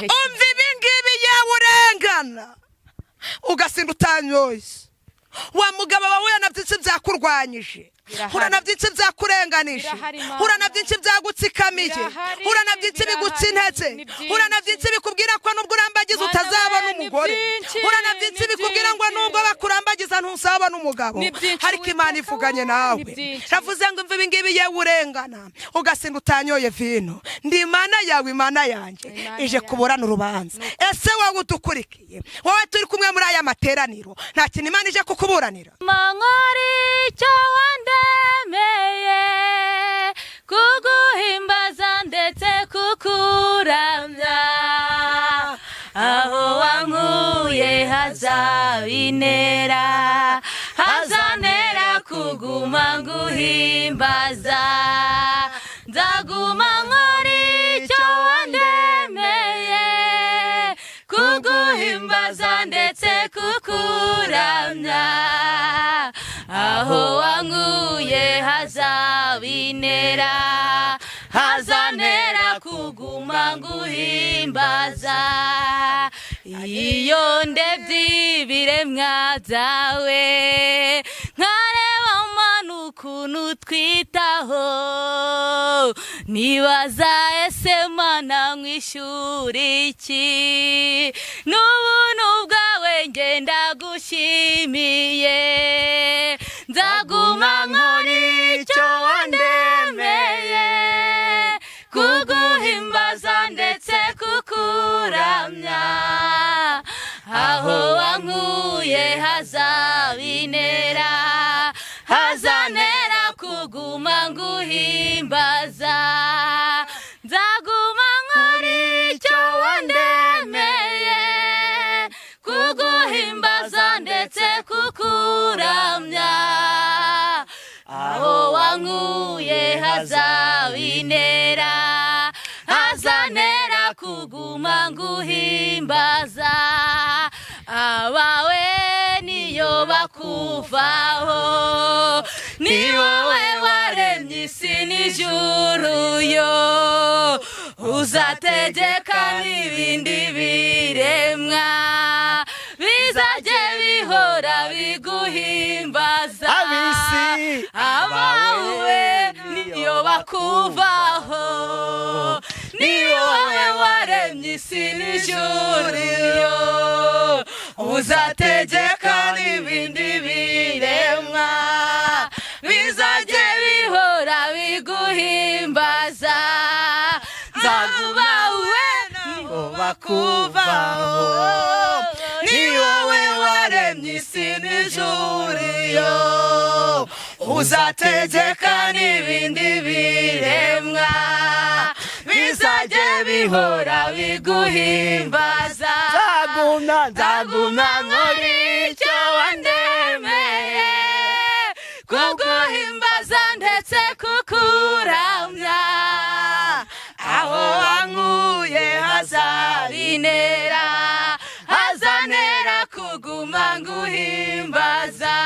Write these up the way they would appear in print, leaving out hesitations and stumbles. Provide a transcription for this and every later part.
Gihe. Umva ibi ngibi, yewe urengana ugasinda utanyoye, wa mugabo wawe, na byinshi byakurwanyije. Birahari. Hura na byinshi byakurenganije. Birahari, Mana. Hura na byinshi byagutsikamiye. Birahari, Hura na byinshi biguca birahari, intege. ni byinshi. Hura na byinshi bikubwira ko nubwo urambagiza Mana utazabona we, ni umugore. byinshi, Hura na byinshi ni bikubwira ngo byinshi. nubwo bakurambagiza ntuzabona umugabo. Ni byinshi, Ariko Imana Uwiteka ivuganye we, nawe. ni byinshi. Ravuze ngo: "Imva ibi ngibi, yewe urengana ugasinda utanyoye vino, ndi Imana yawe, Imana yanjye Imana ije yawe. kuburana urubanza." Ese wowe udukurikiye, wowe turi kumwe muri aya materaniro, nta kintu Imana ije kukuburanira? Nkora icyo wandemeye, kuguhimbaza ndetse kukuramya. Aho wankuye hazabinera, hazanera kuguma nguhimbaza. Nzaguma nkora icyo wandemeye, kuguhimbaza ndetse kukuramya. Aho wankuye hazabinera, hazanera kuguma nguhimbaza. Iyo ndebye ibiremwa byawe, nkareba Mana ukuntu twitaho, nibaza: ese Mana nkwishyura iki? N'ubuntu bwawe ngenda gushimiye. Nzaguma nkora icyo wandemeye, kuguhimbaza ndetse kukuramya. Aho wankuye hazabinera, hazanera kuguma nguhimbaza. Nzaguma nkora icyo wandemeye, kuguhimbaza ndetse kukuramya. Aho wankuye hazabinera, hazanera kuguma nguhimbaza. Abawe niyo bakuvaho, ni wowe waremye isi n'ijuru, yo uzategeka n'ibindi biremwa bizajye bihora biguhimbaza. Ab'isi, abawe niyo bakuvaho, ni wowe waremye isi n'ijuru, yo uzategeka n'ibindi biremwa bizajye bihora biguhimbaza. Nzagubawe niho bakuvaho, ni wowe waremye isi n'ijuru, yo uzategeka n'ibindi biremwa bizajye bihora biguhimbaza. Nzagumya, nzaguma nkora icyo wandemeye, kuguhimbaza ndetse kukuramya. Aho wankuye hazabinera, hazanera kuguma nguhimbaza.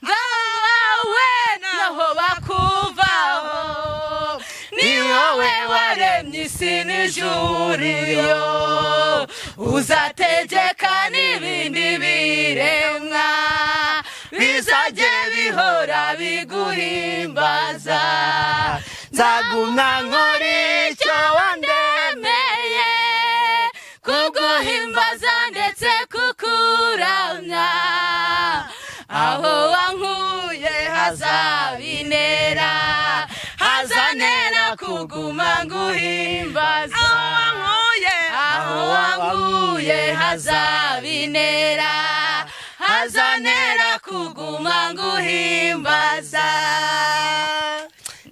Ngawe naho bakuvaho, ni wowe waremye isi n'ijuru, yo uzategeka n'ibindi biremwa bizajye bihora biguhimbaza. Nzagumya nkora icyo wandemeye, kuguhimbaza ndetse kukuramya. Aho wankuye hazabinera, hazanera kuguma nguhimbaza. Aho wankuye, aho wankuye hazabinera, hazanera kuguma nguhimbaza.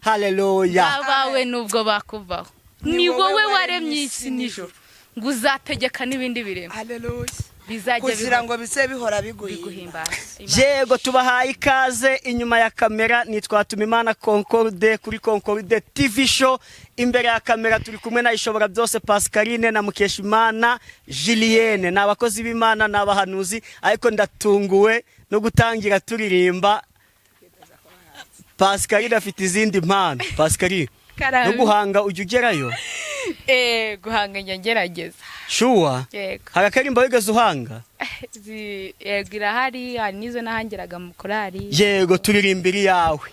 Haleluya. Abawe nubwo bakuvaho, ni wowe waremye isi n'ijuru, ngo uzategeka n'ibindi biremwa Haleluya. bizajya Kugira ngo bize bihora biguhimba. biguhimbaza. Yego, tubahaye ikaze. Inyuma ya kamera nitwa Tumimana Concorde kuri Concorde TV Show. Imbere ya kamera turi kumwe na Ishobora Byose Pascaline na Mukeshimana Julienne. Ni abakozi b'Imana, ni abahanuzi, ariko ndatunguwe no gutangira turirimba. Pascaline afite izindi mpano. Pascaline. No guhanga ujya ugerayo? Guhanga njya ngerageza. Sure? Yego. Hari akarimba wigeze uhanga? Yego, irahari, hari n'izo nahangiraga mu korari. Yego, turirimbira iyawe.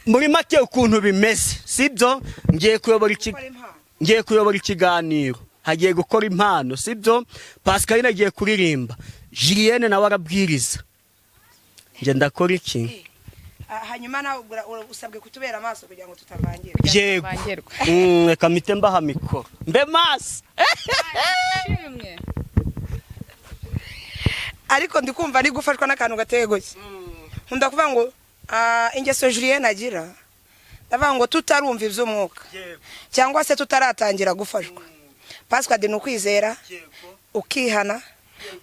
Muri make ukuntu bimeze, sibyo? Ngiye kuyobora ikiganiro, hagiye gukora impano, sibyo? Pascaline agiye kuririmba, Julienne nawe arabwiriza, njye ndakora iki? Hanyuma nawe usabwe kutubera amaso kugira ngo tutavangira. Yego. Tutavangerwa. Reka mpite mbaha mikoro, mbe maso. Shimwe. Ariko ndi kumva ari gufashwa n'akantu gateye gutya. Nkunda kuvuga ngo ingeso Julienne agira, ndavuga ngo tutarumva iby'umwuka cyangwa se tutaratangira gufashwa, Pascal, ni ukwizera, ukihana,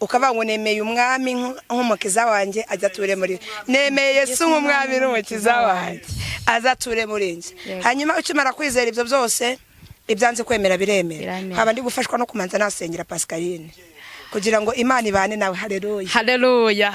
ukavuga ngo nemeye umwami nk'umukiza wanjye, ajya ature muri, nemeye Yesu nk'umwami n'umukiza wanjye, aza ature muri njye. Yego. Hanyuma ukimara kwizera ibyo byose, ibyanze kwemera biremera. Biremera. Nkaba ndi gufashwa no kumanza nasengera Pascaline kugira ngo Imana ibane nawe. Haleluya. Haleluya.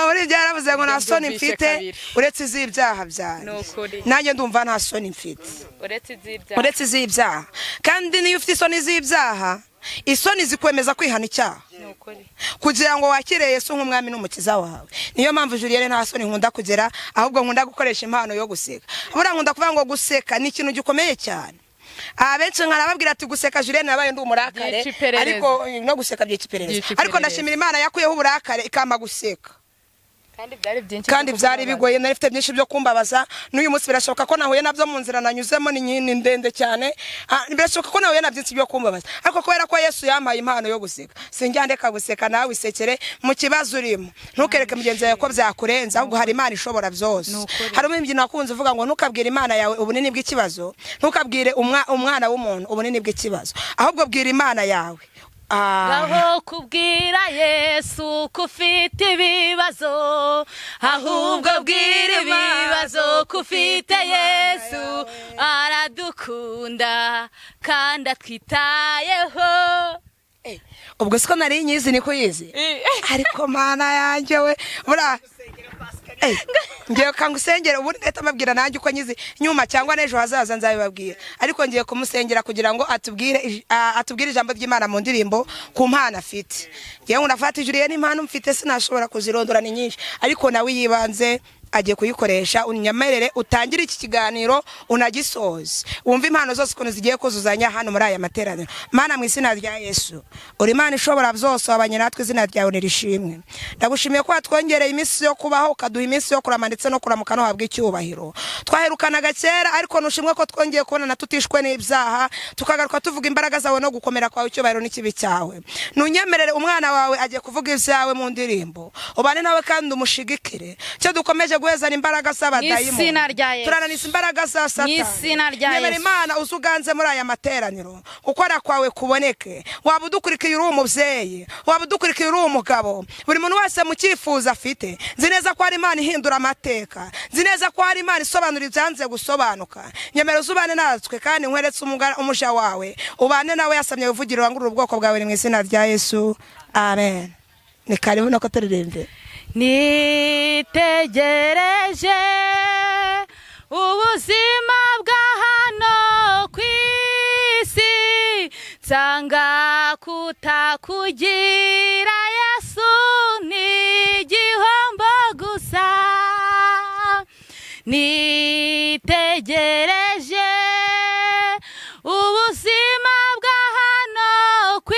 Muri ibyo yaravuze ngo nta soni Mbyumvise mfite kabiri. uretse iz'ibyaha byanjye. Ni ukuri. Nanjye ndumva nta soni mfite uretse iz'ibyaha. Uretse iz'ibyaha. Kandi niyo ufite isoni z'ibyaha, isoni zikwemeza kwihana icyaha Ni ukuri. kugira ngo wakire Yesu nk'umwami n'umukiza wawe. Niyo mpamvu Julienne nta soni nkunda kugera, ahubwo nkunda gukoresha impano yo guseka. Buriya nkunda kuvuga ngo guseka ni ikintu gikomeye cyane. Abenshi nkarababwira ati guseka, Julienne nabaye ndi umurakare. Byica iperereza. Ariko no guseka byica iperereza. Byica Ariko iperereza. ndashimira Imana yakuyeho uburakare ikampa guseka. Kandi byari byinshi Kandi byo byari kukubabaza. bigoye, nari mfite byinshi byo kumbabaza. N'uyu munsi birashoboka ko nahuye nabyo mu nzira nanyuzemo, ni ndende cyane. Birashoboka ko nahuye na byinshi byo kumbabaza, ariko kubera ko Yesu yampaye impano yo guseka, sinjya ndeka guseka. Nawe isekere mu kibazo urimo, ntukereke mugenzi wawe ko byakurenze, ahubwo hari Imana ishobora byose. Ni ukuri. Hari umwimbyino wakunze uvuga ngo ntukabwire Imana yawe ubunini bw'ikibazo, ntukabwire umwana w'umuntu ubunini bw'ikibazo, ahubwo bwira Imana yawe. Aho kubwira Yesu ko ufite ibibazo, ahubwo bwira ibibazo ko ufite Yesu. Aradukunda kandi atwitayeho. Ubwo siko nari nyizi, niko yizi, ariko Mana yanjye we, buriya ngiye kangusengera ubundi ndahita mbabwira nanjye uko nyizi nyuma, cyangwa n'ejo hazaza nzabibabwira. Ariko ngiye kumusengera kugira ngo atubwire ijambo ry'Imana mu ndirimbo ku mpano afite. Ngewe ngo ndafata Julienne, impano mfite sinashobora kuzirondora, ni nyinshi, ariko nawe yibanze agiye kuyikoresha. Unyemerere utangire iki kiganiro unagisoze, wumve impano zose ukuntu zigiye kuzuzanya hano muri aya materaniro. Mana, mu izina rya Yesu, uri Imana ishobora byose, wabanye natwe, izina ryawe nirishimwe. Ndagushimiye ko watwongereye iminsi yo kubaho, ukaduha iminsi yo kurama ndetse no kuramuka, no habwa icyubahiro. Twaherukanaga kera, ariko nushimwe ko twongeye kubonana tutishwe n'ibyaha, tukagaruka tuvuga imbaraga zawe no gukomera kwawe. Icyubahiro n'ikibi cyawe. Nunyemerere, umwana wawe agiye kuvuga ibyawe mu ndirimbo, ubane nawe kandi umushigikire. Cyo dukomeje guhezana imbaraga z'abadayimoni. Mw'izina rya Yesu. Turananiza imbaraga za Satani. Mw'izina rya Nyemera Yesu. Imana uze uganze muri aya materaniro, gukora kwawe kuboneke. Waba udukurikiye uri umubyeyi, waba udukurikiye uri umugabo, buri muntu wese mu cyifuzo afite, nzi neza ko hari Imana ihindura amateka, nzi neza ko hari Imana isobanura ibyanze gusobanuka. Nyemera uzubane natwe, kandi nkweretse umuja wawe, ubane nawe yasamye wivugire, urangurure ubwoko bwawe. Ni mu izina rya Yesu, amen. Ni karibu no turirimbe. Nitegereje ubuzima bwa hano ku isi, nsanga kutakugira Yesu ni igihombo gusa. Nitegereje ubuzima bwa hano ku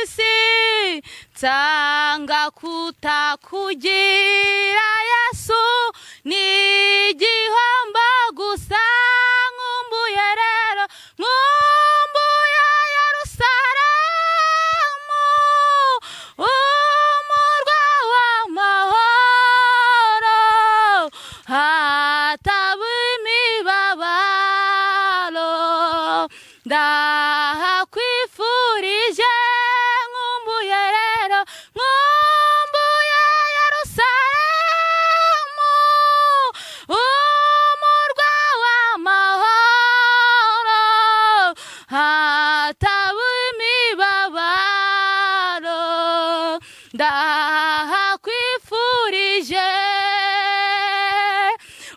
isi, nsanga kutakugira Yesu ni igihombo gusa. Nkumbuye rero, nkumbuye Yerusalemu, umurwa w'amahoro, hataba imibabaro. Ndahakwifurije. Nkumbuye rero, nkumbuye Yerusalemu, umurwa w'amahoro, hataba imibabaro. Ndahakwifurije.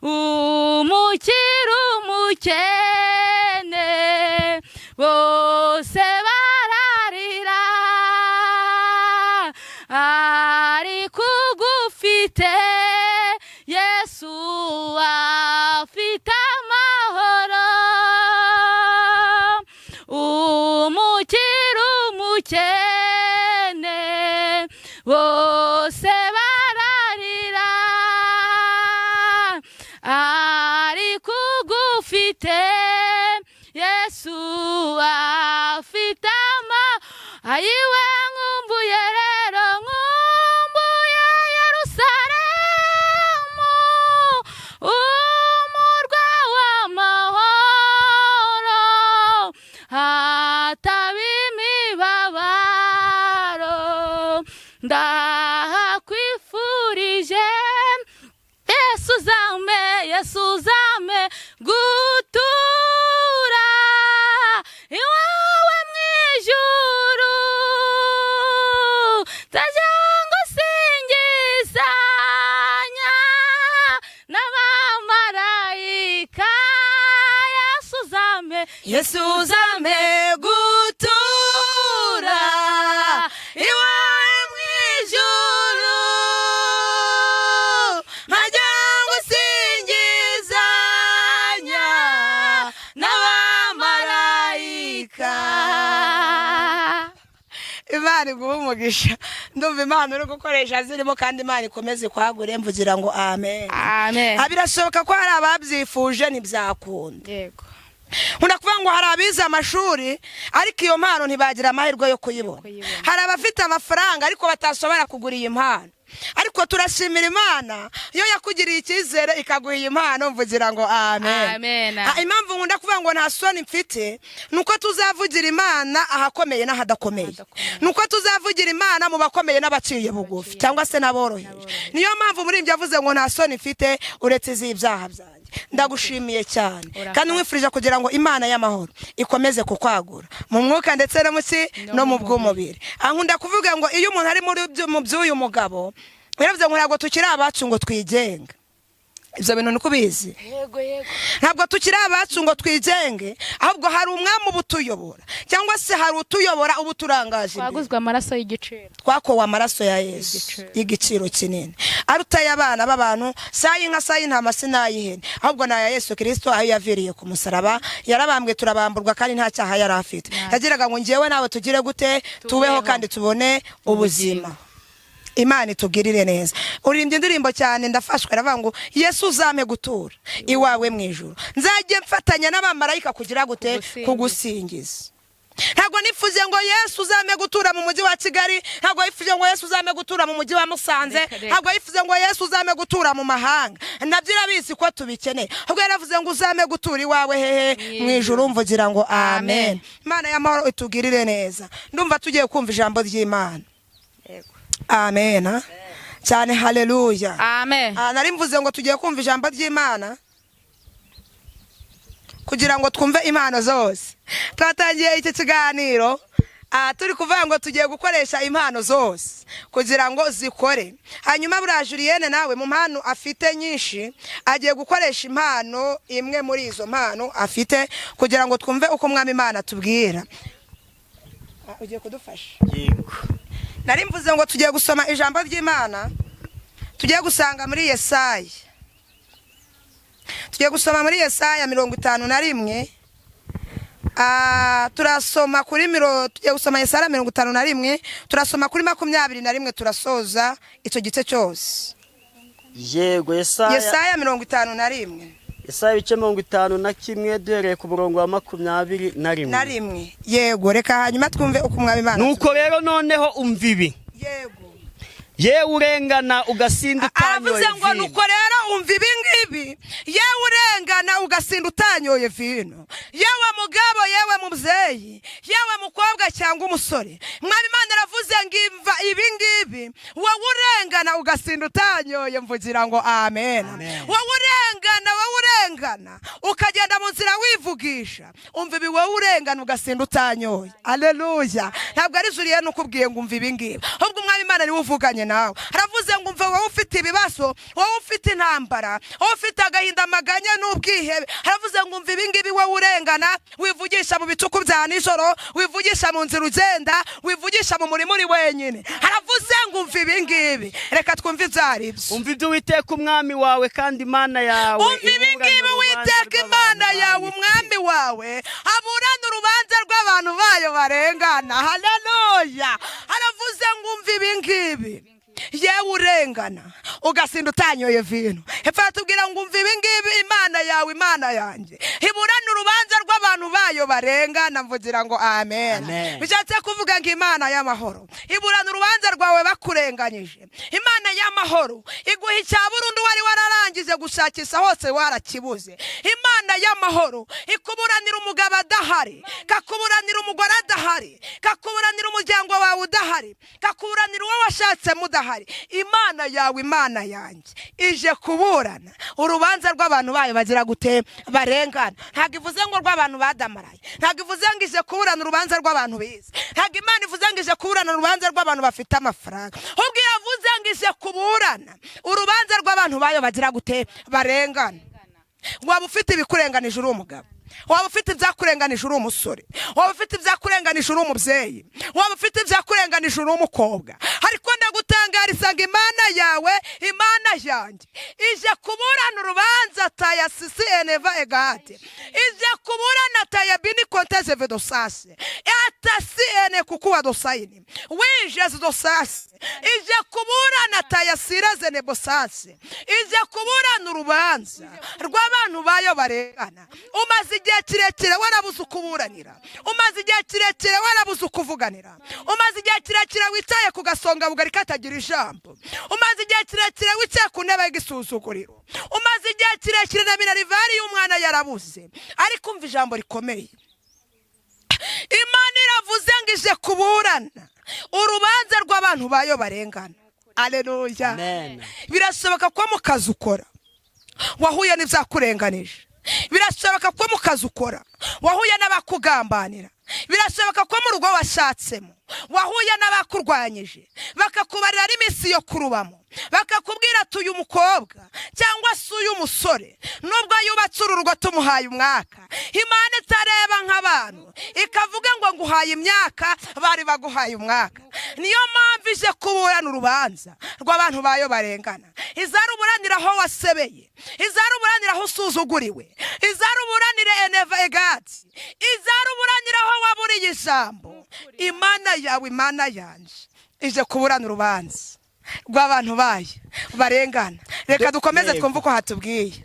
Umukiza. umukene bose bararira, ariko ugufite Yesu afite amahoro. Umukire, umukene bose bararira, ariko ugufite Yesu afite ama ayiwe. Nkumbuye rero, nkumbuye Yerusalemu, umurwa w'amahoro, hataba imibabaro. Ndahakwifurije, Yesu uzampe, Yesu uzampe gutura iwawe mu ijuru, nzajya ngusingizanya n'abamarayika. Yesu uzampe, Yesu uzampe gutura iwawe mu ijuru, nkajya ngusingizanya n'abamarayika. Imana iguhe umugisha. Ndumva Imana uri gukoresha zirimo, kandi Imana ikomeze ikwagure. Mvugira ngo amen. Amen. Ah, birashoboka ko hari ababyifuje ntibyakunda. Nkunda kuvuga ngo hari abize amashuri, ariko iyo mpano ntibagira amahirwe yo kuyibona. Kuyibona. Hari abafite amafaranga, ariko batashobora kugura iyi mpano. Ariko turashimira Imana iyo yakugiriye icyizere ikaguha iyi mpano. Mvugira ngo amen. Amen. Ah, impamvu nkunda kuvuga ngo nta soni mfite ni uko tuzavugira Imana ahakomeye n'ahadakomeye, Ahadakomeye. ni uko tuzavugira Imana mu bakomeye n'abaciye bugufi cyangwa se n'aboroheje. Niyo mpamvu muri ibyo avuze ngo nta soni mfite uretse iz'ibyaha byanjye. Ndagushimiye cyane. Urakoze. Kandi nkwifurije kugira ngo Imana y'amahoro ikomeze kukwagura mu mwuka ndetse no mu ki no mu bw'umubiri. Ah, nkunda kuvuga ngo iyo umuntu ari mu by'uyu mugabo, yaravuze ngo ntabwo tukiri abacu ngo twigenga. Ibyo bintu niko ubizi? Yego. Ntabwo tukiri abacu ngo twigenge, ahubwo hari umwami uba utuyobora, cyangwa se hari utuyobora uba uturangaje imbere. Twaguzwe amaraso y'igiciro. Twakowe amaraso ya Yesu Y'igiciro. y'igiciro kinini, aruta ay'abana b'abantu, si ay'inka, si ay'intama, si n'ay'ihene, ahubwo ni aya Yesu Kirisito, ayo yaviriye ku musaraba. Yarabambwe, turabamburwa, kandi nta cyaha yari afite. Yagiraga ngo ngewe nawe tugire gute? Tubeho Tubeho. kandi tubone ubuzima. Imana itugirire neza. Urimbye indirimbo cyane ndafashwe. Aravuga ngo Yesu uzampe gutura iwawe mu ijuru, nzajye mfatanya n'abamarayika kugira gute? Kugusingiza. Kugusingiza. Ntabwo nifuje ngo Yesu uzampe gutura mu mujyi wa Kigali, ntabwo yifuje ngo Yesu uzampe gutura mu mujyi wa Musanze, Reka, reka. ntabwo yifuze ngo Yesu uzampe gutura mu mahanga, nabyo irabizi ko tubikeneye, ahubwo yaravuze ngo uzampe gutura iwawe hehe? Mu ijuru. Mvugira ngo amen. Amen. Imana y'amahoro itugirire neza. Ndumva tugiye kumva ijambo ry'Imana. Yego. Amen cyane, haleluya. Amen. Ah, nari mvuze ngo tugiye kumva ijambo ry'Imana kugira ngo twumve impano zose. Twatangiye iki kiganiro turi kuvuga ngo tugiye gukoresha impano zose kugira ngo zikore. Hanyuma buriya Julienne nawe mu mpano afite nyinshi agiye gukoresha impano imwe muri izo mpano afite kugira ngo twumve uko Umwami Imana atubwira. Ah, ugiye kudufasha? Yego. Nari mvuze ngo tugiye gusoma ijambo ry'Imana, tugiye gusanga muri Yesaya. Tugiye gusoma muri Yesaya 51. Ah, turasoma kuri tugiye gusoma Yesaya 51, turasoma kuri 21, turasoza icyo gice cyose. Yego, Yesaya. Yesaya 51. Yesaya ibice 51, duhereye ku murongo wa 21. Na rimwe, yego. Reka hanyuma twumve uko Umwami Imana Nuko rero noneho umva ibi, Yego. yewe urengana ugasinda utanyoye Aravuze ngo vino. Nuko rero umva ibi ngibi, yewe urengana ugasinda utanyoye vino, yewe mugabo, yewe mubyeyi, yewe mukobwa cyangwa umusore. Mwami Imana aravuze ngo imva ibi ngibi, wowe urengana ugasinda utanyoye. Mvugira ngo amen. Amen. Wowe urengana, wowe urengana ukagenda mu nzira wivugisha, umva ibi, wowe urengana ugasinda utanyoye. Aleluya! Ntabwo ari Julienne ukubwiye ngo umva ibi ngibi, ahubwo Umwami Imana niwe uvuganye nawe. Aravuze ngo umva, wowe ufite ibibazo, wowe ufite intambara, wowe ufite agahinda, amaganya n'ubwihebe, haravuze ngo umva ibingibi, wowe urengana, wivugisha mu bicuku bya nijoro, wivugisha mu nzira ugenda, wivugisha mu murima uri wenyine, haravuze ngo umva ibingibi. Reka twumve ibyo ari byo. Umva ibyo Uwiteka Umwami wawe kandi Imana yawe Umva ibingibi, iburana urubanza Uwiteka Imana rw'abantu yawe, bayo. Umwami wawe, aburana urubanza rw'abantu bayo barengana. Haleluya! Haravuze ngo umva ibingibi, yewe urengana ugasinda utanyoye vino. Hepfo aratubwira ngo umva ibingibi, Imana yawe, Imana yanjye, iburana urubanza rw'abantu bayo barengana. Mvugira ngo amen. Amen. Bishatse kuvuga ngo Imana y'amahoro iburana urubanza rwawe bakurenganyije. Imana y'amahoro iguha icya burundu wari wararangije gushakisha hose warakibuze. Imana y'amahoro ikuburanira umugabo adahari, kakuburanira umugore adahari, kakuburanira umuryango wawe udahari, kakuburanira uwo washatsemo udahari. Imana yawe, Imana yanjye, ije kuburana urubanza rw'abantu bayo bagira gute? Barengana. Ntabwo ivuze ngo rw'abantu badamaraye, ntabwo ivuze ngo ije kuburana urubanza rw'abantu bize, ntabwo Imana ivuze ngo ije kuburana urubanza rw'abantu bafite amafaranga, ahubwo iravuze ngo ije kuburana urubanza rw'abantu bayo bagira gute? Barengana. Waba ufite ibikurenganije uri umugabo, waba ufite ibyakurenganije uri umusore, waba ufite ibyakurenganije uri umubyeyi, waba ufite ibyakurenganije uri umukobwa, ariko ndagutangariza ngo Imana yawe, Imana yanjye, ije kuburana urubanza taya sisi eneva egate, ije kuburana taya bini konteze vedosase atasi ene kukuwa dosayini wijeze dosase, ije kuburana taya siraze nebosase, ije kuburana urubanza rw'abantu bayo barengana. Umaze igihe kirekire warabuze ukuburanira, umaze igihe kirekire warabuze ukuvuganira, umaze igihe kirekire wicaye ku gasonga bugari katagira ijambo, umaze igihe kirekire wicaye ku ntebe y'igisuzuguriro, umaze igihe kirekire na minerval y'umwana yarabuze. Ariko umva ijambo rikomeye, Imana iravuze ngo ije kuburana urubanza rw'abantu bayo barengana. Aleluya! Amen. Birashoboka ko mu kazi ukora wahuye n'ibyakurenganije, birashoboka ko mu kazi ukora wahuye n'abakugambanira, birashoboka ko mu rugo washatsemo wahuye n'abakurwanyije, bakakubarira n'iminsi yo kurubamo, bakakubwira ati uyu mukobwa cyangwa se uyu musore nubwo yubatse uru rugo tumuhaye umwaka. Imana itareba nk'abantu ikavuga ngo nguhaye imyaka, bari baguhaye umwaka. Niyo mpamvu ije kuburana urubanza rw'abantu bayo barengana. Izaruburanira aho wasebeye, izaruburanira aho usuzuguriwe, izaruburanire eneva egati, izaruburanira aho waburiye ijambo. Imana yawe, Imana yanjye, ije kuburana urubanza rw'abantu bayo barengana. Reka dukomeze twumve uko hatubwiye.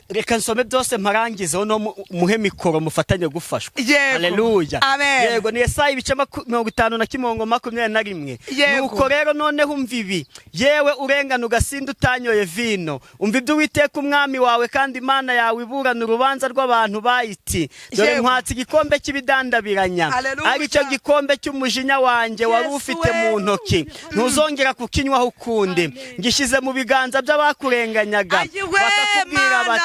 Reka nsome byose mparangizeho no muhe mikoro mufatanye gufashwa. Yego. Haleluya! Amen. Yego, ni Yesaya ibice 51 21. Yego. Nuko rero noneho umva ibi, yewe urengana ugasinda utanyoye vino, umva ibyo Uwiteka Umwami wawe kandi Imana yawe iburana urubanza rw'abantu bayiti: dore nkwatse igikombe cy'ibidandabiranya, Haleluya. ari cyo gikombe cy'umujinya wanjye wari Yesu ufite we. mu ntoki, ntuzongera kukinywaho ukundi. Ngishyize mu biganza by'abakurenganyaga, Ayiwe, bakakubwira Mana. bati: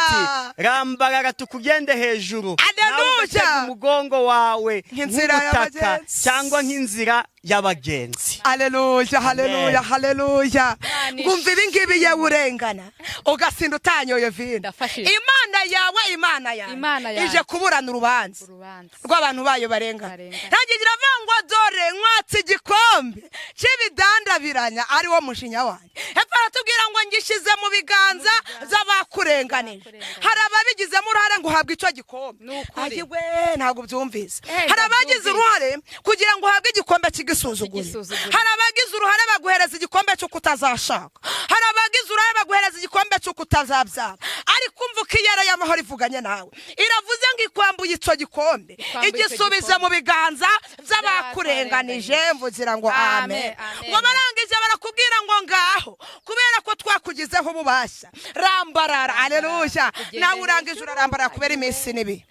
rambarara tukugende hejuru, Haleluya. nawe ugatega umugongo wawe Nk'inzira nk'ubutaka y'abagenzi. cyangwa nk'inzira y'abagenzi. Aleluya, haleluya, haleluya! Imana Ngumva ibi ngibi, yewe urengana ugasinda utanyoye vino, Ndafashije. Imana yawe, Imana yawe, Imana yanjye. ije kuburana urubanza urubanza rw'abantu bayo barengana. Barengana. Nanjye iravuga ngo dore nkwatse igikombe cy'ibidandabiranya, ari wo mujinya wanjye. Hepfo aratubwira ngo ngishyize mu biganza by'abakurenganije. Hari ababigizemo uruhare ngo uhabwe icyo gikombe. Ni ukuri. Ayiwe, ntabwo byumvise. Eh, Hari abagize ndabyumvise. uruhare kugira ngo uhabwe igikombe cy'igisuzuguriro. Cy'igisuzuguriro. Hari abagize uruhare baguhereza igikombe cy'uko utazashaka, hari abagize uruhare baguhereza igikombe cy'uko utazabyara. Ariko umva uko iyera y'amahoro ivuganye nawe, iravuze ngo ikwambuye icyo gikombe, Ikwambuye icyo igisubiza gikombe. mu biganza by'abakurenganije. Mvugira ngo amen. Amen, amen. Ngo barangije barakubwira ngo ngaho kubera ko twakugizeho ububasha, rambarara. Aleluya! Ugende Nawe urangije hejuru. urarambarara kubera iminsi n'ibi,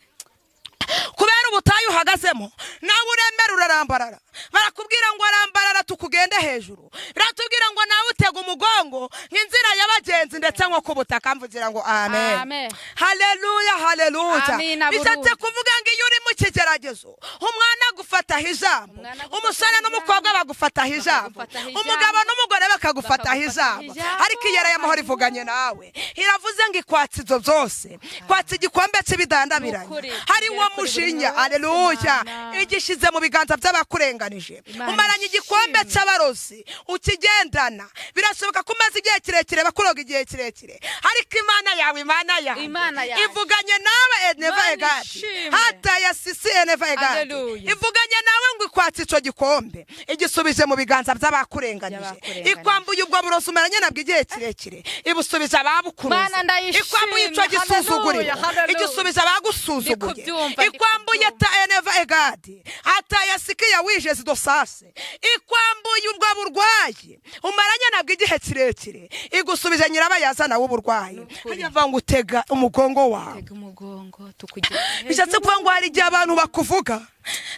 kubera ubutayu uhagazemo, nawe uremera urarambarara. Barakubwira ngo arambarara tukugende hejuru. Biratubwira ngo nawe utega umugongo nk'inzira y'abagenzi ndetse nko ku butaka. Mvugira ngo amen. Amen. Haleluya, haleluya. Amina, Bishatse burundu. kuvuga ngo iyo uri mu kigeragezo, umwana agufataho ijambo, Umwana agufataho umusore n'umukobwa bagufataho ijambo, Bakagufataho ijambo. umugabo n'umugore bakagufataho Bakagufataho ijambo. ijambo. Ariko iyera y'amahoro ivuganye nawe, iravuze ngo ikwatsa ibyo byose, kwatsa igikombe cy'ibidandabiranye. Nukuri, Hari uwo kugera kuri buri mujinya, wese, aleluya, Mana. igishyize mu biganza by'abakurenganije. Imana Umaranye igikombe ishimwe. cy'abarozi ukigendana. Birashoboka ko umaze igihe kirekire bakuroga igihe kirekire, ariko Imana yawe, Imana yawe Imana yawe. ivuganye nawe eneva Imana egadi ishimwe. hata ya sisi eneva egadi. Haleluya. Ivuganye nawe ngo ikwatse icyo gikombe, igisubije mu biganza by'abakurenganije. By'abakurenganije. Ikwambuye ubwo burozi umaranye nabwo igihe kirekire, ibusubiza ababukuruze. Mana, ndayishimye. Ikwambuye icyo gisuzuguriro, Haleluya, haleluya. igisubiza abagusuzuguye. Ndikubyumva, Ikwambuye ndikubyumva. ta eneva egadi atayasikiya wije zidosase. Ikwambuye ubwo burwayi umaranye nabwo igihe kirekire, igusubije nyirabayazana w'uburwayi. Nukuri. Hajya ngo utega umugongo wawe. Tega umugongo tukugeze. Bishatse kuvuga ngo hari igihe abantu bakuvuga,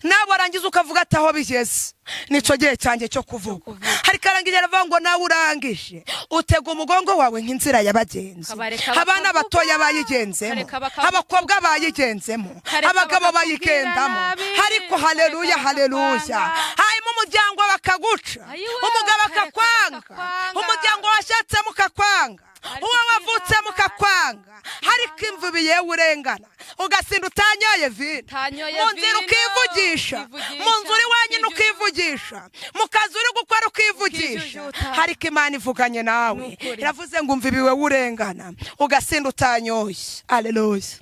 nawe warangiza ukavuga ati aho bigeze nicyo gihe cyanjye cyo kuvuga. Ariko arangije aravuga ngo nawe urangije utega umugongo wawe nk'inzira y'abagenzi. Kabareka Abana bakavuga. batoya bayigenzemo, Kareka bakavuga. abakobwa bayigenzemo, Kareka abagabo bakakubwira bayigendamo. nabi. Ariko haleluya, Kareka haleluya. bakakwanga. Hanyuma umuryango bakaguca, Ayiwe, umugabo kareka akakwanga, bakakwanga. umuryango washatsemo ukakwanga, Ariko uwo wavutsemo ukakwanga. Ariko imvubi yewe urengana ugasinda utanyoye vino, Utanyoye mu nzira vino, ukivugisha, ukivugisha, mu nzu uri wenyine ukijujuta. ukivugisha, mu kazi uri gukora ukivugisha. Ukijujuta. Ariko Imana ivuganye nawe, Nukuri. iravuze ngo umva ibiwe urengana ugasinda utanyoye. Aleluya.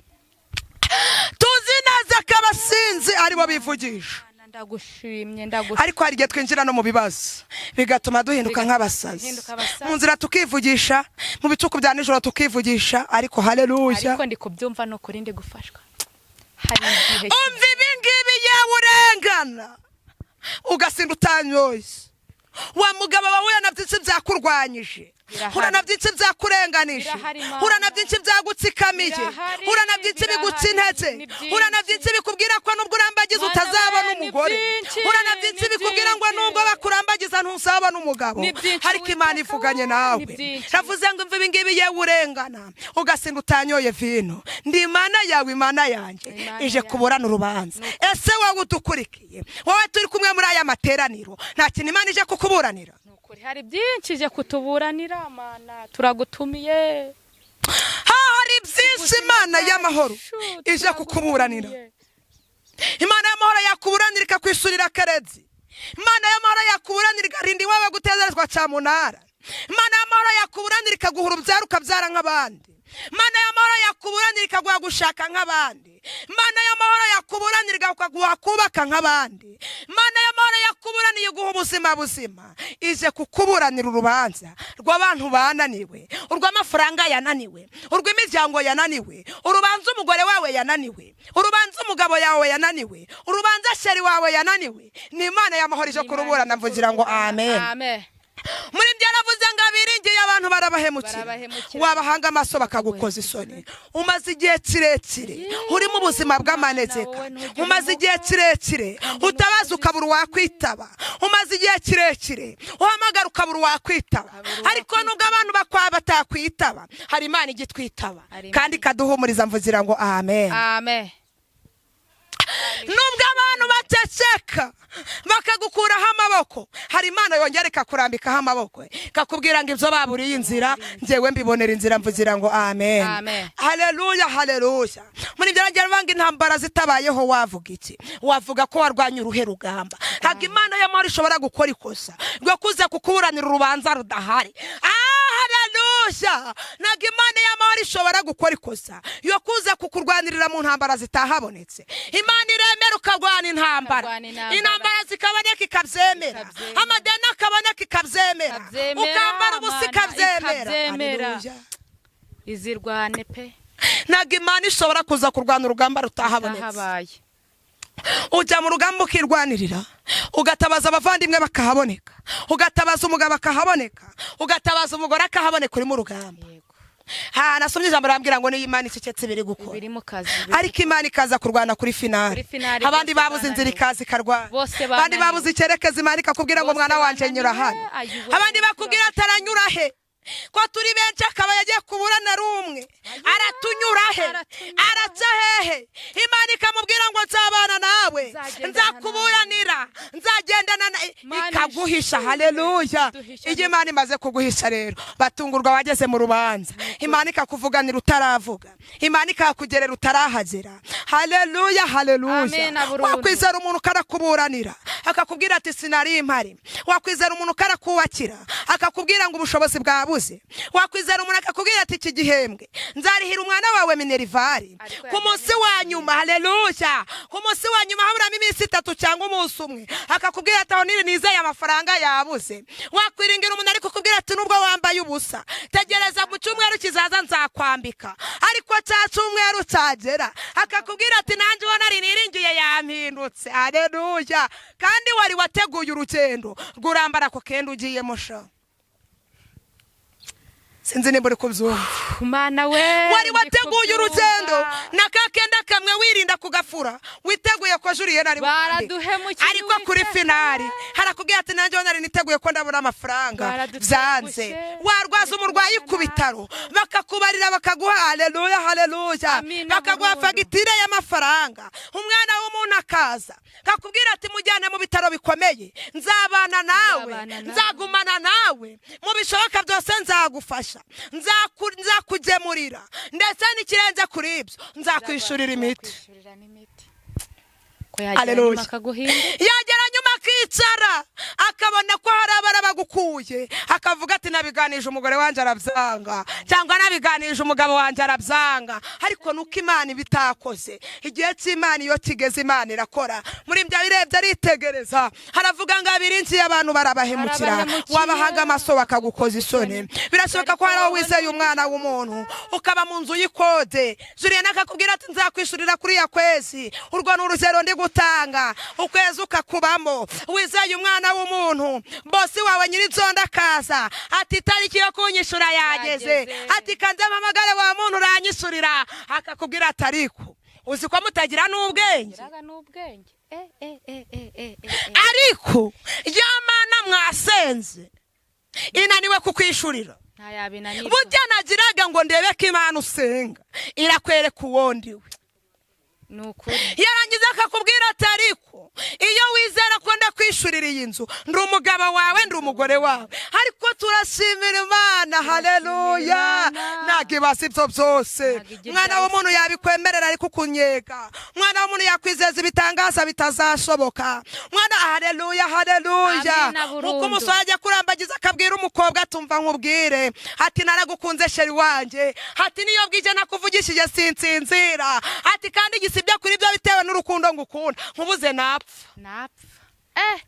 Tuzi neza ko abasinzi aribo bivugisha. Mana, ndagushimye, ndagushimye. Ariko hari igihe twinjira no mu bibazo bigatuma duhinduka nk'abasazi. Duhinduka abasazi. Mu nzira tukivugisha, mu bicuku bya nijoro tukivugisha, ariko haleluya. Ariko ndi kubyumva, ni ukuri ndi gufashwa. Hari igihe Umva ibi ngibi, yewe urengana ugasinda utanyoye, wa mugabo wawe na byinshi byakurwanyije, Birahari. hura na byinshi byakurenganije, Birahari, Mana. hura na byinshi byagutsikamiye, Birahari, hura na byinshi biguca birahari, intege, ni byinshi. hura na byinshi bikubwira ko nubwo urambagiza Mana utazabona we, ni umugore, byinshi, hura na byinshi ni bikubwira ngo byinshi. nubwo bakurambagiza ntuzabona umugabo. Ni byinshi, Ariko Imana Uwiteka ivuganye we, nawe, ni byinshi. ravuze ngo imva ibi ngibi, yewe urengana ugasinda utanyoye vino, ndi Imana yawe, Imana yanjye Imana ije yawe. kuburana urubanza. Ese wowe udukurikiye, wowe turi kumwe muri aya materaniro, nta kintu Imana ije kukuburanira? Ni ukuri hari byinshi ije kutuburanira. Mana, turagutumiye. Ha, hari byinshi Imana y'amahoro ije kukuburanira. Imana y'amahoro yakuburanira ikakwishyurira kerezi. Imana y'amahoro yakuburanira ikarinda iwawe gutezerezwa cyamunara. Imana y'amahoro yakuburanira ikaguha urubyaro ukabyara nk'abandi. Imana y'amahoro yakuburanira ikaguha gushaka nk'abandi. Imana y'amahoro yakuburanira ikaguha kubaka nk'abandi. Imana y'amahoro yakuburaniye iguha ubuzima buzima. Ije kukuburanira urubanza rw'abantu bananiwe, urw'amafaranga yananiwe, urw'imiryango yananiwe, urubanza umugore wawe yananiwe, urubanza umugabo yawe yananiwe, urubanza chéri wawe yananiwe. Ni Imana y'amahoro ije kuruburana. Mvugira ngo amen. Amen. Muri byo yaravuze ngo abiringiye abantu barabahemukira. Barabahemukira. Wabahanga amaso bakagukoza isoni. Umaze igihe kirekire uri mu buzima bw'amanegeka. Wowe ntugire Umaze igihe kirekire utabaza ukabura uwakwitaba. Umaze igihe kirekire uhamagara ukabura uwakwitaba. Ukabura. Ariko nubwo abantu bakwa batakwitaba, hari Imana igitwitaba Hari Imana. kandi ikaduhumuriza. Mvugira ngo amen. Amen. Nubwo abantu bateceka bakagukuraho amaboko, hari Imana yongera ikakurambikaho amaboko, ikakubwira ngo ibyo baburiye inzira, njyewe mbibonera inzira. Mvugira ngo amen. Amen. Haleluya, haleluya. Muri ibyo nagira banga intambara zitabayeho wavuga iki? Wavuga ko warwanya uruhe rugamba? Ntabwo Imana y'amahoro ishobora gukora ikosa rwo kuza kukuburanira urubanza rudahari. Ah, haleluya. Ntabwo Imana y'amahoro ishobora gukora ikosa yo kuza kukurwanirira mu ntambara zitahabonetse. Imana iremera ukarwana intambara. Ukarwana intambara. Intambara zikaboneka ikabyemera. Ikabyemera. Amadeni akaboneka ikabyemera. Ikabyemera, Ukambara ubusa Mana, ikabyemera. ikabyemera. Haleluya. Izirwane pe. Ntabwo Imana ishobora kuza kurwana urugamba rutahabonetse. Habaye. Ujya mu rugamba ukirwanirira, ugatabaza abavandimwe bakahaboneka, ugatabaza umugabo akahaboneka, ugatabaza umugore akahaboneka, uri mu rugamba. Yego. Ha, nasomye ijambo rambwira ngo niyo Imana icecetse biri gukora, Biri mu kazi. Ariko Imana ikaza kurwana kuri finale. Kuri finale, Abandi bose babuze inzira, bananiwe. ikaza ikarwana. Bose Abandi bananiwe. babuze icyerekezo, Imana ikakubwira ngo Bose mwana wanje, nyura bananiwe. hano. Ayiwe, Abandi bakubwira ataranyura he, ko turi benshi, akaba yagiye kuburana ari umwe, aratunyura he? Aratunyura. Araca hehe? Imana ikamubwira ngo nzabana nawe, Nzagendana nzakuburanira, nzagendana na Mana ikaguhisha. ishimwe. Haleluya. Duhisha. Iyo Imana imaze kuguhisha rero, batungurwa wageze mu rubanza. Imana ikakuvuganira utaravuga, Imana ikakugerera utarahagera. Haleluya, haleluya. Amen, burundu. Wakwizera umuntu ukarakuburanira, akakubwira ati sinari mpari. Wakwizera umuntu ukarakubakira, akakubwira ngo ubushobozi bwabuze. Wakwizera umuntu akakubwira ati iki gihembwe nzarihira umwana wawe minerval. Ariko Ku munsi wa nyuma, haleluya, ku munsi wa nyuma haburamo iminsi 3 cyangwa umunsi umwe, akakubwira ati aho niri nizeye amafaranga yabuze. Wakwiringira umuntu ariko kukubwira ati nubwo wambaye ubusa, tegereza mu cyumweru kizaza nzakwambika. Ariko cya cyumweru cyagera, akakubwira ati nanjye ubona nari niringiye yampindutse. Haleluya. Kandi wari wateguye urugendo rw'urambara ako kenda ugiyemo sha. Sinzi nimba uri kubyumva. Mana we! Wari Ndi wateguye kubyumva. urugendo na ka kenda kamwe, wirinda kugafura, witeguye ko Juliyene ari bukandike. Baraduhemukiye, Ariko kuri Uwiteka. finale harakubwira ati nanjye nari niteguye ko ndabona amafaranga, Baradutengushye. byanze. Warwaza umurwayi ku bitaro, bakakubarira, bakaguha, haleluya, haleluya, Amina, bakaguha burundu. fagitire y'amafaranga. Umwana w'umuntu akaza kakubwira ati mujyane mu bitaro bikomeye, nzabana nawe, Nzabana nawe. nzagumana nawe, mu bishoboka byose nzagufasha, nzakugemurira, ndetse n'ikirenze kuri ibyo nzakwishurira imiti. Nzakwishurira n'imiti. Ko yagera Haleluya. nyuma akaguhinda. Yagera nyuma akicara, akabona ko hari abara bagukuye, akavuga ati nabiganije umugore wanjye arabyanga, cyangwa nabiganije umugabo wanjye arabyanga. Ariko nuko Imana iba itakoze. Igihe cy'Imana iyo kigeze, Imana irakora. Muri ibyo birebye, aritegereza, haravuga ngo abiringiye abantu barabahemukira, Barabahemukira. wabahaga amaso bakagukoza isoni. Birashoboka ko hari aho wizeye umwana w'umuntu, ukaba mu nzu y'ikode, Julien akakubwira ati nzakwishurira kuri ya kwezi. Urwo ni urugero ndi gutanga. Ukwezi ukakubamo wizeye umwana w'umuntu, boss wawe nyir'inzondo akaza ati itariki yo kunyishura yageze, Yageze. ati kanze mpamagare wa muntu uranyishurira, akakubwira ati ariko uzi ko mutagira n'ubwenge? Giraga n'ubwenge. Eh, eh, eh, eh, eh, eh, eh. Ariko ya Mana mwasenze inaniwe kukwishurira. Nta yabinanirwa. Burya nagiraga ngo ndebe ko Imana usenga irakwereka uwo ndiwe. Ni ukuri. Yarangiza akakubwira ati ariko iyo wizera ko ndakwishurira iyi nzu, ndi umugabo wawe, ndi umugore wawe. Ariko turashimira Imana, haleluya. Imana. Ntabwo ibasa ibyo byose. Ntabwo ijya Umwana ibyasa. w'umuntu yabikwemerera ariko ukunyega. Umwana w'umuntu yakwizeza ibitangaza bitazashoboka. Mwana, haleluya, haleluya. Amina, burundu. Nkuko umusore ajya kurambagiza, akabwira umukobwa atumva nkubwire, ati naragukunze chéri wanjye, ati niyo bwije nakuvugishije sinsinzira, ati kandi igisibya kuri byo, bitewe n'urukundo ngukunda, nkubuze napfa. Napfa. Eh.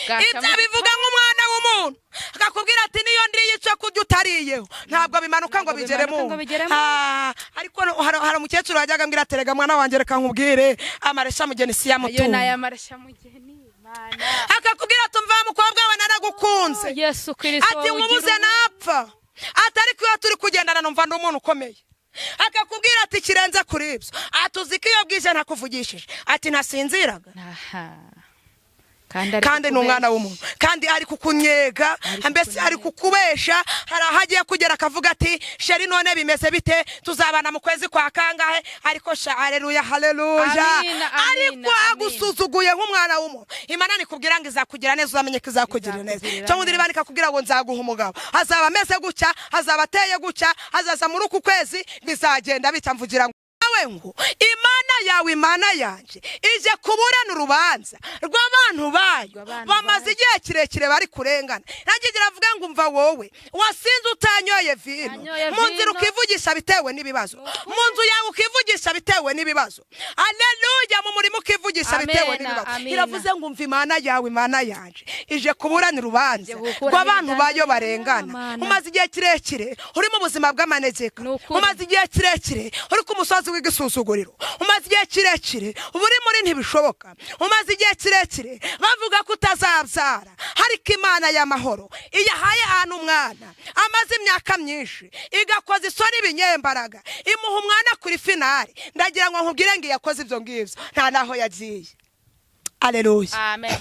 Ibyo bivuga nk'umwana w'umuntu, akakubwira ati niyo ndiye icyo kurya utariyeho, ntabwo bimanuka ngo Ntabwo bigere bimanuka mu ngo bigere mu. Ah, ariko hari umukecuru wajyaga ambwira ati rega mwana wanjye, reka nkubwire, amaresha mugeni si Ayo ni yamutunga. aya marashamugeni. Mana. Akakubwira ati umva mukobwa we, naragukunze, Yesu Kristo. ati nkubuze napfa, ati ariko iyo turi kugendana numva ndi umuntu ukomeye. Akakubwira ati kirenze kuri ibyo, ati uzi ko iyo bwije ntakuvugishije, ati ntasinziraga. Aha. Kandi ari Kandi ni umwana kukubesha. w'umuntu, kandi ari kukunyega. Ari Mbese ari kukubesha. Hari aho agiye kugera akavuga ati chéri, none bimeze bite? Tuzabana mu kwezi kwa kangahe? Ariko sha, haleluya, haleluya. Amina, amina, Ariko amina. agusuzuguye nk'umwana w'umuntu. Imana nikubwira ngo izakugira neza, uzamenye ko izakugirira neza. Izakugirira Cyangwa undi neza. niba ikakubwira ngo nzaguha umugabo, azaba ameze gutya, azaba ateye gutya, azaza muri uku kwezi, bizagenda bitya, mvugira ngo nawe ngo Imana yawe, Imana yanjye ije kuburana urubanza rw'abantu bayo Rw'abantu bamaze bayo. igihe kirekire bari kurengana. Nanjye iravuga ngo umva wowe wasinze utanyoye vino, Utanyoye mu nzira vino. ukivugisha bitewe n'ibibazo, mu nzu yawe ukivugisha bitewe n'ibibazo, aleluya, mu murimo ukivugisha bitewe Amena, n'ibibazo. amina. Iravuze ngo umva, Imana yawe, Imana yanjye ije kuburana urubanza Ije gukura rw'abantu ibiganza bayo barengana. Mana. Umaze igihe kirekire uri mu buzima bw'amanegeka, Ni ukuri. umaze igihe kirekire uri ku musozi. rw'igisuzuguriro, umaze igihe kirekire uba uri muri ntibishoboka, umaze igihe kirekire bavuga ko utazabyara, ariko Imana y'amahoro iyo ahaye ahantu umwana amaze imyaka myinshi, igakoza isoni ibinyembaraga, imuha umwana kuri finale. Ndagira ngo nkubwire ngo iyakoze ibyo ngibyo nta n'aho yagiye. Aleluya. Amen.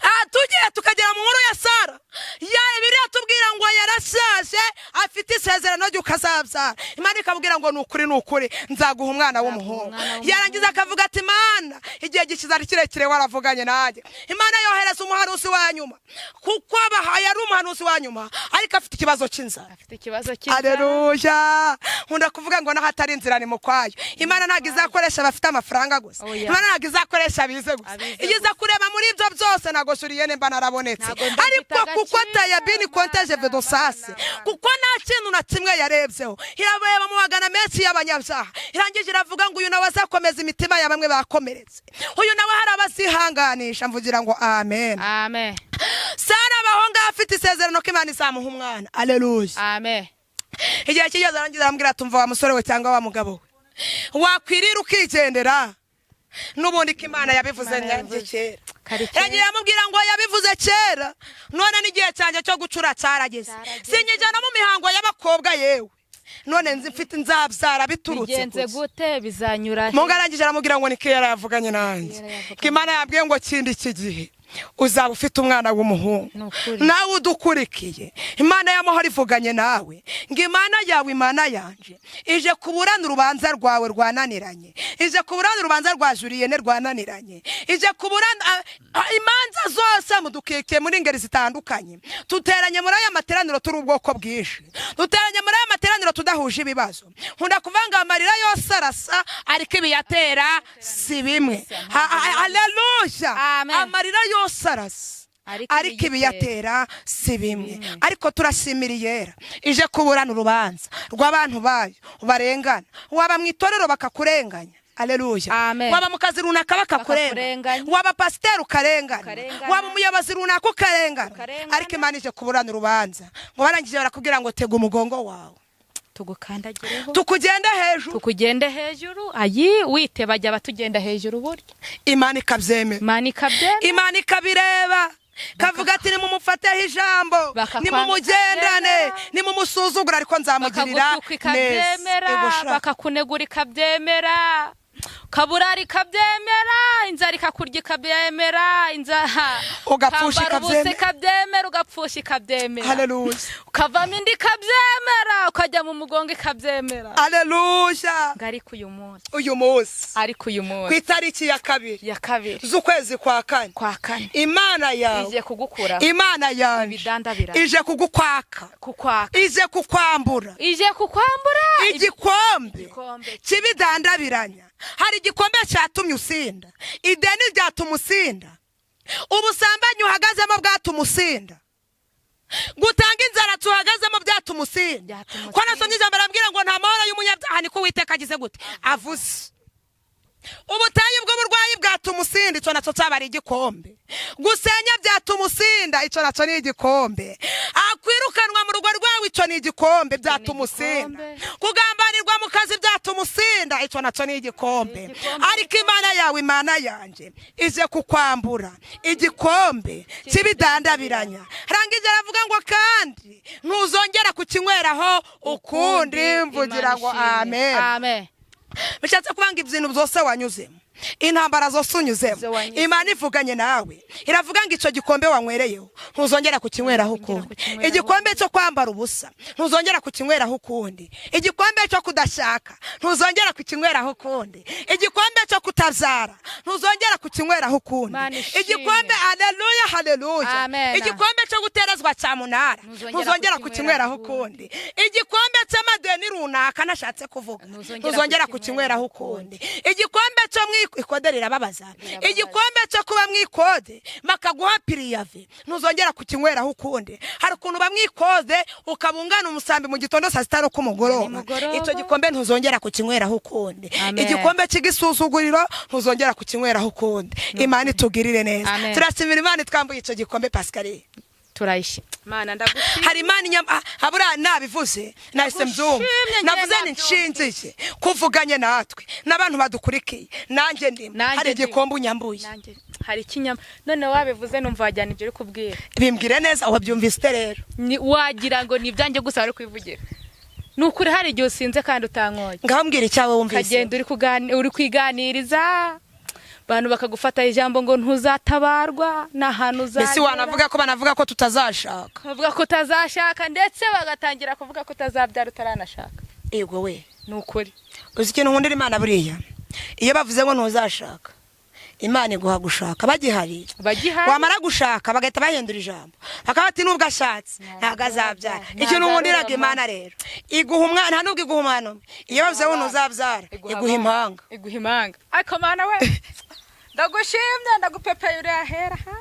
Aha tugiye tukagera mu nkuru ya Sara ya Bibiliya tubwira ngo yarashaje, afite isezerano ry'uko azabyara. Imana ikamubwira ngo ni ukuri, ni ukuri, nzaguha umwana w'umuhungu. Umwana w'umuhungu. Yarangiza akavuga ati: "Imana, igihe gikiza ari kirekire waravuganye nanjye." Imana yohereza umuhanuzi wa nyuma, kuko abahaye ari umuhanuzi wa nyuma, ariko afite ikibazo cy'inzara. Afite ikibazo cy'inzara. Aleluya. Nkunda kuvuga ngo naho atari inzira ni mu kwayo. Imana ntabwo izakoresha abafite amafaranga gusa. Oya. Imana ntabwo izakoresha abize gusa. Abize. Iyo iza kureba muri ibyo byose, ntabwo Julienne mba narabonetse. Ntabwo mba Ariko mfite kuko agaciro, tayabini konteje Mana, vedosase, Mana, Mana. kuko nta kintu na kimwe yarebyeho, irareba mu magana menshi y'abanyabyaha, irangije iravuga ngo uyu nawe azakomeza imitima ya bamwe bakomeretse, uyu nawe hari abazihanganisha. Mvugira ngo amen. Amen. Sara abaho ngaho afite isezerano ko Imana izamuha umwana. Aleluya. Amen. Igihe kigeze, arangiza arambwira ati: "Umva wa musore we cyangwa wa mugabo we, wakwirira ukigendera n'ubundi ko Imana yabivuze Imana nyange yabivuze. kera." Kare kera. Yagiye amubwira ngo yabivuze kera, none n'igihe cyanjye cyo gucura cyarageze. Cyarageze. Sinyijya no mu mihango y'abakobwa yewe, none nzi mfite nzabyara biturutse Bigenze kuki? gute? Bizanyura he? Mungu arangije aramubwira ngo niko yarayavuganye nanjye, Yari yavuganye. ko Imana yabwiye ngo kindi iki gihe uzaba ufite umwana w'umuhungu. Ni ukuri. Nawe udukurikiye, Imana y'amahoro ivuganye nawe ngo Imana yawe, Imana yanje, ije kuburana urubanza rwawe rwananiranye, ije kuburana urubanza rwa Julienne rwananiranye, ije kuburana imanza zose mudukikiye muri ngeri zitandukanye. Duteranye muri aya materaniro turi ubwoko bwinshi, duteranye muri aya materaniro tudahuje ibibazo. Nkunda kuvuga ngo amarira yose arasa, ariko ibiyatera si bimwe. Haleluya. Amen. Amarira yose arasa, Ariko ariko ibiyatera si bimwe. Ariko turashimira Iyera ije kuburana urubanza rw'abantu bayo barengana. Waba mu itorero bakakurenganya. Aleluya. Amen. Waba mu kazi runaka bakakurenganya. Bakakurenganya. Waba pasiteri ukarengana. Ukarengana. Waba umuyobozi runaka ukarengana. Ukarengana. Ariko Imana ije kuburana urubanza, ngo barangije barakubwira ngo tega umugongo wawe, Tugukandagireho, tukugende hejuru. Tukugende hejuru. Ayi wite bajya batugenda hejuru burya. Imana ikabyemera. Imana ikabyemera. Imana ikabireba, kavuga ati: "Nimumufateho ijambo, Bakakwanga, nimumugendane, ikabyemera. nimumusuzugura, ariko nzamugirira Bakagutuka, ikabyemera. neza." Ego sha. Bakakunegura, ikabyemera. Ukaburara, ikabyemera. Inzara ikakurya, ikabyemera. Inzara, Ugapfusha, ukambara ubusa, ikabyemera. ikabyemera. Ugapfusha, ikabyemera. Haleluya. Ukavamo inda, ikabyemera. Ukajya mu mugongo, ikabyemera. Haleluya. Ngo ariko uyu munsi, Uyu munsi, ariko uyu ku munsi, itariki ya 2 ya 2 z'ukwezi kwa 4, kwa 4, Imana yawe, ije kugukura Imana yanjye, ibidandabira, ije kugukwaka, kukwaka, ije kukwambura, ije kukwambura igikombe igikombe kibidandabiranya. Hari igikombe cyatumye usinda, ideni ryatuma usinda, ubusambanyi uhagazemo bwatuma usinda, gutanga inzara tuhagazemo byatuma usinda. Byatuma Ko nasomye ijambo arambwira ngo nta mahoro y'umunyabyaha, niko Uwiteka agize gute? Avuze. Ubutayu bw'uburwayi bwatuma usinda, icyo nacyo cyaba ari igikombe. Gusenya byatuma usinda, icyo nacyo ni igikombe. Akwirukanwa mu rugo rwawe, icyo ni igikombe byatuma usinda. Kugambanirwa mu kazi byatuma usinda, icyo nacyo ni igikombe. Igikombe. Ariko Imana yawe, Imana yanjye, ije kukwambura igikombe cy'ibidandabiranya. Rangije aravuga ngo kandi ntuzongera kukinyweraho ukundi. Mvugira ngo amen. Amen. Bishatse kuvuga ngo ibintu byose wanyuzemo, intambara zose unyuzemo, Izo wanyuzemo. Imana ivuganye nawe iravuga ngo icyo gikombe wanywereyeho ntuzongera kukinyweraho ukundi. Kukinyweraho. Igikombe cyo kwambara ubusa ntuzongera kukinyweraho ukundi. Igikombe cyo kudashaka ntuzongera kukinyweraho ukundi. Igikombe cyo kutabyara ntuzongera kukinyweraho ukundi. Imana ishimwe. Igikombe, haleluya, haleluya. Amen. Igikombe cyo guterezwa cyamunara Ntuzongera ntuzongera kukinyweraho kukinyweraho ukundi. Igikombe cy'amadeni runaka nashatse kuvuga Ntuzongera ntuzongera kukinyweraho kukinyweraho ukundi. Igikombe cyo mu ikode rirababaza. Rirababaza. Igikombe cyo kuba mu ikode bakaguha préavis ntuzongera kukinyweraho ukundi. Hari ukuntu uba mu ikode ukaba ungana umusambi mu gitondo, saa sita no ku mugoroba. Nimugoroba. Icyo gikombe ntuzongera kukinyweraho ukundi. Amen. Igikombe cy'igisuzuguriro ntuzongera kukinyweraho ukundi. Imana itugirire neza. Amen. Turashimira Imana itwambuye icyo gikombe, Pascaline. Turayishima. Mana, ndagushimye. Hari Imana inyama habura nabivuze, nahise mbyumva. Ndagushimye, njye Navuze ni nabyumvise. nshinziye kuvuganye natwe n'abantu badukurikiye, nanjye ndimo. Nanjye Hari ndimo. igikombe unyambuye. Nanjye hari ikinyama none wabivuze numva wajyana ibyo uri kubwira. Bimbwire neza, wabyumvise ute rero? Wagira ngo ni ibyanjye gusa wari kwivugira. Ni ukuri, hari igihe usinze kandi utanyoye. Ngaho mbwira icyawe wumvise. Ukagenda uri kwiganiriza abantu, bakagufata ijambo ngo ntuzatabarwa n'ahantu Mbese uzagera. wanavuga ko banavuga ko tutazashaka. Bavuga ko utazashaka, ndetse bagatangira kuvuga ko utazabyara utaranashaka. Yego we. Ni ukuri. Uzi ikintu nkundira Imana? Buriya iyo bavuze ngo ntuzashaka, Imana iguha gushaka bagihari. Bagihari. Wamara gushaka bagahita bahindura ijambo, bakaba bati nubwo ashatse ntabwo azabyara. Ikintu nkundiraga Imana rero, iguha umwana, nta nubwo iguha umwana umwe. Iyo bavuze ngo ntuzabyara, iguha impanga. Iguha impanga. Ariko Mana we, ndagushimye, ndagupepeye, urahera ha.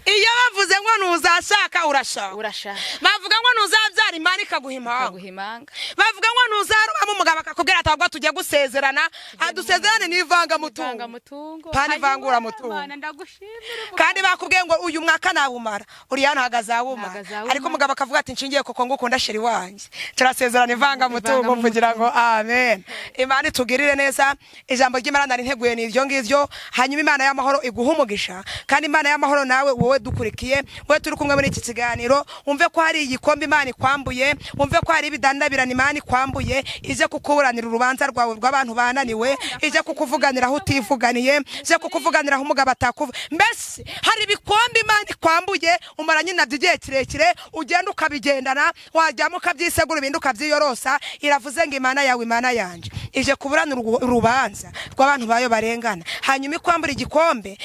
Iyo bavuze ngo ntuzashaka, urashaka. Urashaka. Bavuga ngo ntuzabyara, Imana ikaguha impanga. Ikaguha impanga. Bavuga ngo ntuzarubamo umugabo, akakubwira ati ahubwo tujye gusezerana, adusezerane n'ivangamutungo. Ivangamutungo. Pana ivanguramutungo. Mana, ndagushimira. Kandi bakubwiye ngo uyu mwaka nawumara, uriya ntabwo azawumara. Ntabwo azawumara. Ariko umugabo akavuga ati nshingiye kuko ngukunda chéri wanjye, turasezerana ivangamutungo. Ivangamutungo. Mvugira ngo amen. Imana itugirire neza. Ijambo ry'Imana nari nteguye ni iryo ngiryo. Hanyuma Imana y'amahoro iguha umugisha, kandi Imana y'amahoro nawe, wowe dukurikiye, wowe turi kumwe muri iki kiganiro, wumve ko hari igikombe Imana ikwambuye, wumve ko hari ibidandabirana Imana ikwambuye, ije kukuburanira urubanza rwawe rw'abantu bananiwe, ije kukuvuganira aho utivuganiye, ije kukuvuganira aho umugabo atakuvuga. Mbese hari ibikombe Imana ikwambuye umaranye nabyo igihe kirekire, ugenda ukabigendana, wajyamo ukabyisegura, ibindi ukabyiyorosa. Iravuze ngo Imana yawe, Imana yanjye, ije kuburanira urubanza rw'abantu bayo barengana, hanyuma ikwambura igikombe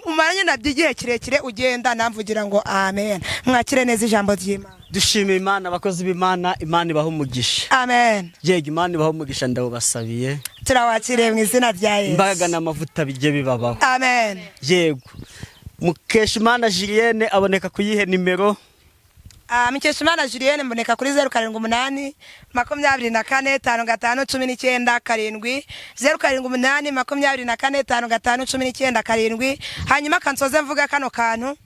umaranye nabyo igihe kirekire ugenda. Namvugira ngo amen. Mwakire neza ijambo ry'Imana. Dushimiye Imana, abakozi b'Imana, Imana ibaha umugisha. Amen. Yego, Imana ibaha umugisha, ndawubasabiye. Turawakiriye mu izina rya Yesu. Imbaraga n'amavuta bijye bibabaho. Amen. Yego, Mukeshimana Julienne aboneka ku yihe nimero? Mukeshimana Julienne mboneka kuri 0782455197, 0782455197. Hanyuma kansoze mvuga kano kantu.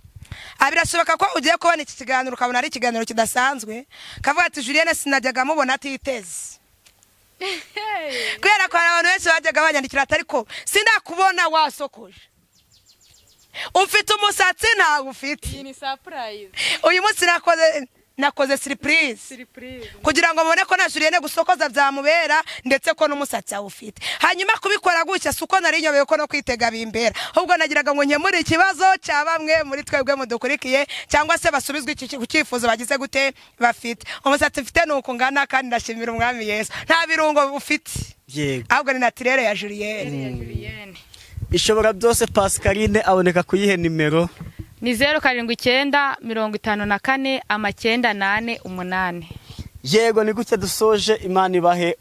Birashoboka ko ugiye kubona iki kiganiro ukabona ari ikiganiro kidasanzwe, kavuga ati Julienne sinajyaga mubona atiteze, kubera ko hari abantu benshi bajyaga banyandikira ati ariko sinakubona wasokoje, ufite umusatsi, ntawe ufite. Iyi ni surprise. Uyu munsi nakoze surprise Surprise. kugira ngo mubone ko na Julienne gusokoza byamubera, ndetse ko n'umusatsi awufite. Hanyuma kubikora gutya si uko nari nyobeye ko no kwitega bimbera, ahubwo nagiraga ngo nkemure ikibazo cya bamwe muri twebwe mudukurikiye, cyangwa se basubizwe iki ku cyifuzo bagize gute bafite. Umusatsi mfite ni uku ngana, kandi ndashimira Umwami Yesu, nta birungo ufite, ahubwo ni naturelle ya Julienne. Ya Julienne. Ishobora byose Pascaline aboneka ku yihe nimero? Ni 079549448. Yego, ni gutya dusoje. Imana ibahe.